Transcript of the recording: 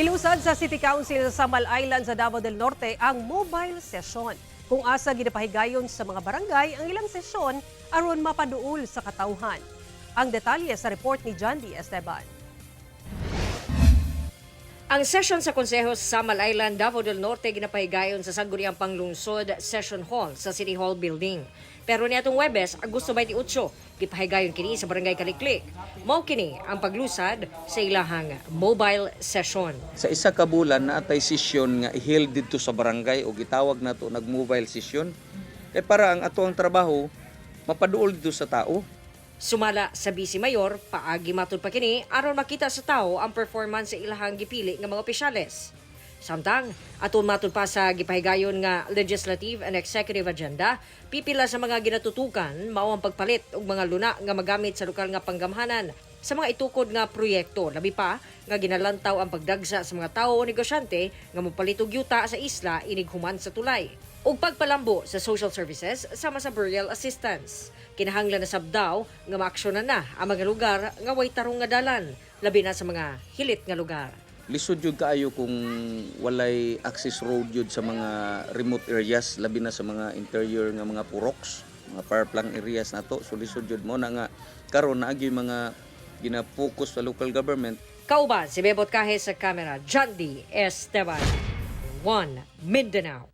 Gilusad sa City Council sa Samal Island sa Davao del Norte ang mobile session, kung asa ginapahigayon sa mga barangay ang ilang sesyon aron mapaduol sa katawhan. Ang detalye sa report ni John D. Esteban. Ang session sa Konseho sa Samal Island, Davao del Norte, ginapahigayon sa Sangguniang Panglungsod Session Hall sa City Hall Building. Pero niadtong Webes, Agosto 28, gipahigayon kini sa Barangay Kaliklik. Mao kini ang paglusad sa ilahang mobile session. Sa isa ka bulan naa tay session nga i-held didto sa barangay o gitawag nato nag mobile session kay para ang ato ang trabaho mapaduol didto sa tao. Sumala sa Vice Mayor, paagi matud pa kini aron makita sa tao ang performance sa ilahang gipili nga mga opisyales. Samtang, aton matud pa sa gipahigayon nga legislative and executive agenda, pipila sa mga ginatutukan mao ang pagpalit og mga luna nga magamit sa lokal nga panggamhanan sa mga itukod nga proyekto, labi pa nga ginalantaw ang pagdagsa sa mga tawo o negosyante nga mopalit og yuta sa isla inig human sa tulay ug pagpalambo sa social services sama sa burial assistance. Kinahanglan na sab daw nga maaksyonan na ang mga lugar nga way tarong nga dalan, labi na sa mga hilit nga lugar. Lisod jud kaayo kung walay access road jud sa mga remote areas, labi na sa mga interior nga mga puroks, mga far flung areas nato. So lisod jud mo na nga karon naa gyud mga gina-focus sa local government. Kauban si Bebot Kahe sa camera, John D. Esteban. 1 Mindanao.